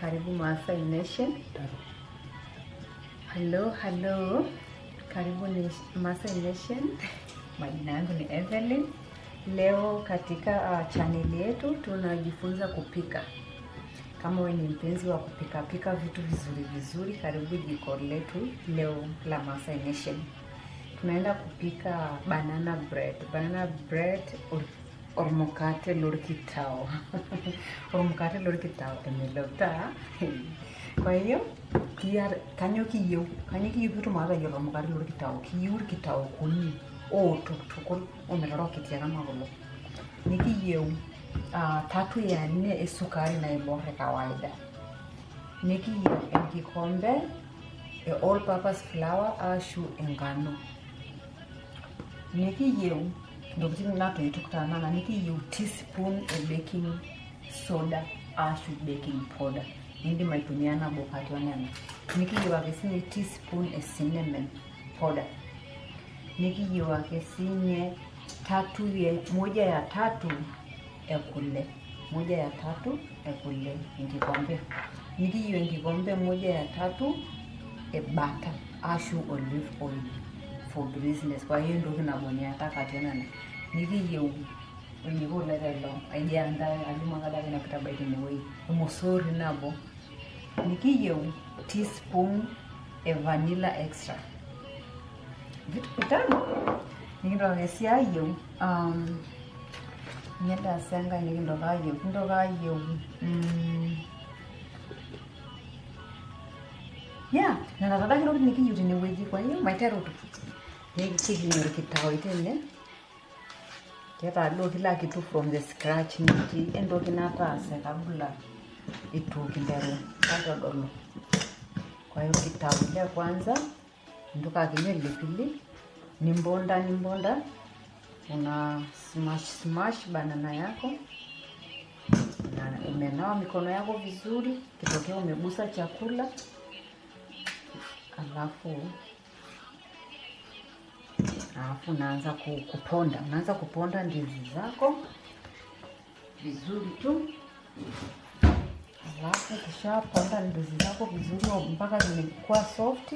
Karibu Maasai Nation. Hello, hello. Karibu ni Maasai Nation. Majina yangu ni Evelyn. Leo katika channel yetu tunajifunza kupika. Kama wewe ni mpenzi wa kupika pika vitu vizuri vizuri, karibu jiko letu leo la Maasai Nation. Tunaenda kupika banana bread. Banana bread or mkate lorkitao. Or mkate lorkitao emelota. Kwa hiyo kanyo kiyieu kitu maata yiolo mkate lorkitao. Kiyieu irkitao kuni otuktukul ometarok kama kulo. Nikiyieu 3/4 esukari naibor e kawaida. Nikiyieu enkikombe e all purpose flour ashu engano. Nikiyieu ntokitin natoito na nikiyieu teaspoon e baking soda ashu baking powder. Indim aitumia nabo kati ya nena. Nikiyieu ake sinye teaspoon e cinnamon powder. Nikiyieu ake sinye 1/3 ekule. 1/3 ekule enkikombe. Nikiyieu enkikombe 1/3 e butter ashu olive oil for business. Kwa hiyo ndoki nabonyata kati ya nena. Nikiyieu eniko lelo ajiandaa ajuma kada na kitabaiki tenewueji omosori nabo. Nikiyieu teaspoon e vanilla extract. Vitu vitano. Nikintoka sii ayieu nienda senga nikintoka ayieu kintoka ayieu yeah, nena tadake ntokitin nikiyieu tenewueji. Kwa hiyo maiteru nikikinyor irkitao tene. Keeta duo kila kitu from the scratch. Netii entoki nataasa kabla itu kinteru aitodolu. Kwa hiyo kitao ile kwanza ntoka akinyo pilipili, nimbonda nimbonda, una smash smash banana yako na umenawa mikono yako vizuri, kitokea umegusa chakula. Alafu unaanza kuponda, unaanza kuponda ndizi zako vizuri tu. Alafu ukishaponda ndizi zako vizuri mpaka zimekuwa soft,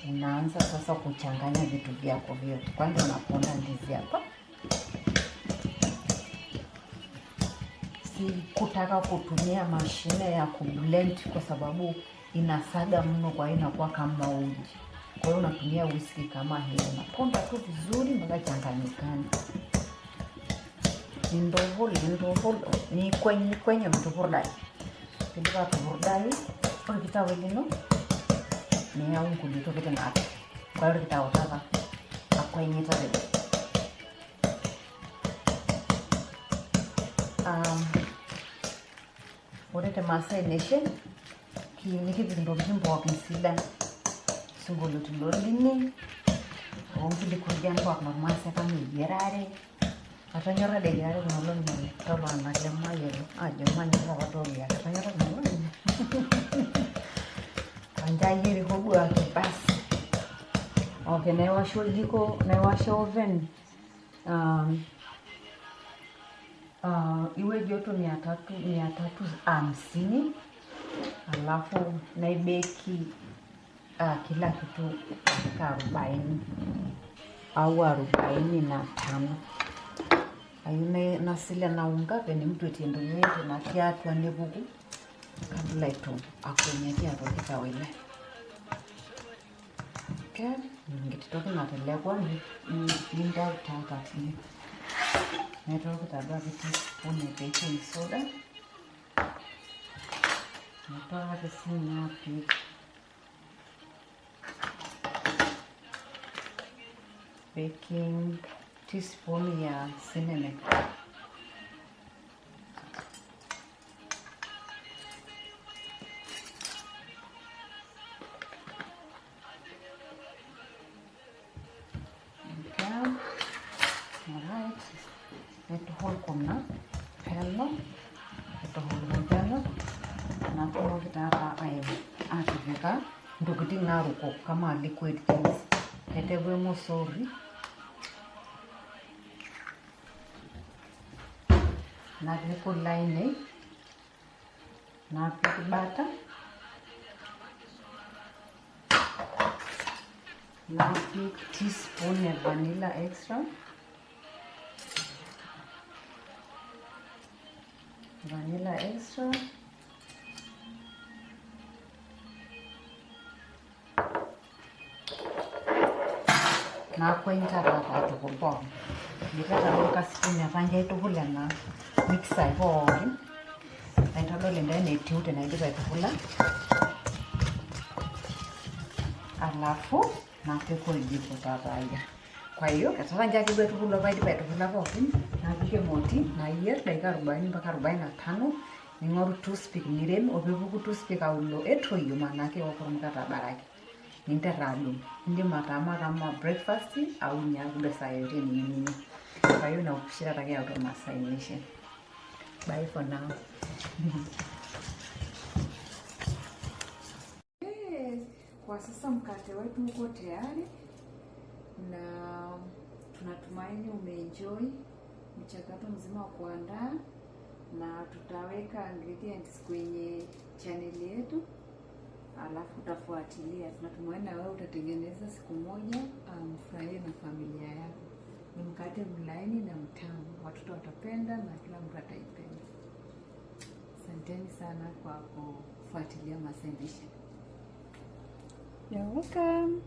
unaanza sasa kuchanganya vitu vyako vyote. Kwanza unaponda ndizi hapa. Si kutaka kutumia mashine ya kublend kwa sababu inasaga mno, kwa hiyo inakuwa kama uji. Kwa hiyo unatumia whisky kama hiyo, unaponda tu vizuri mpaka changanyikane. Ndohol ni kwenye mtupurdai. Pilika tupurdai, ore kitao lino niyau nkulie tokitin ate. Kwa hiyo kitao tata akwenyita tene. Ore te Maasai Nation nikipik ntokitin pookin sidan. Sinkolioitin lolini, onkilikurujan pookin ormaasai kama eyiarare. Atonyora dei eyiarare kuna olong'i oleng' tooltung'anak lemayiolo ajo manyor apa tooliak. Atonyora kuna olong'i. Kwanza ayieriko duake basi. Okay, naiwasha oljiko, naiwasha oven. Iwe joto 350. Alafu naibeki kila kitu dakika 40 au 45. Ayu nasile na unga pene mtu etiendo yote na tiatua nepuku kabla itu akwenyakia tiatua kitao ile. Okay, nkiti toki natelekwa nintau taa tine. Naitoki taduake teaspoon e baking soda. Naitoki ake siinye apik baking teaspoon ya cinnamon. Okay. Alright. Naituhul kuna peno. Naituhul peno. Natumoki taata atipika ntokitin naruko kama liquid things. Naiteru emosori. Napik kule ainei. Napik bata, napik teaspoon e vanilla extract, vanilla extract, naku intar taata aitukuj pookin. Indipa duo kasipuni metaa injo aitukuj ena mixer pookin, naitodol intae enetiu tenaidip aitukula. Alafu napik oljiko taata ayier. Kwa hiyo etaa njo ake duo aitukulo paidip aitukula pookin, napik emoti nayier dakika 40 mpaka 45, ning'oru toothpick nirem, opepuku toothpick aulo etoyio maanake eokoro ormukate abaraki. Ninter adung'. Indim atama kama breakfast au inya duo saa yoyote niyieu ninya. Kwa hiyo ina upishi taata kiyautua Maasai Nation. Bye for now. Kwa sasa mkate wetu uko tayari na tunatumaini umeenjoy mchakato mzima wa kuandaa, na tutaweka ingredients kwenye channel yetu, alafu utafuatilia. Tunatumaini na wewe utatengeneza siku moja, mfurahie na familia yako. Ni mkate mlaini na mtamu, watoto watapenda na kila mtu ataipenda. Asanteni sana kwa kufuatilia Maasai Nation. You're welcome.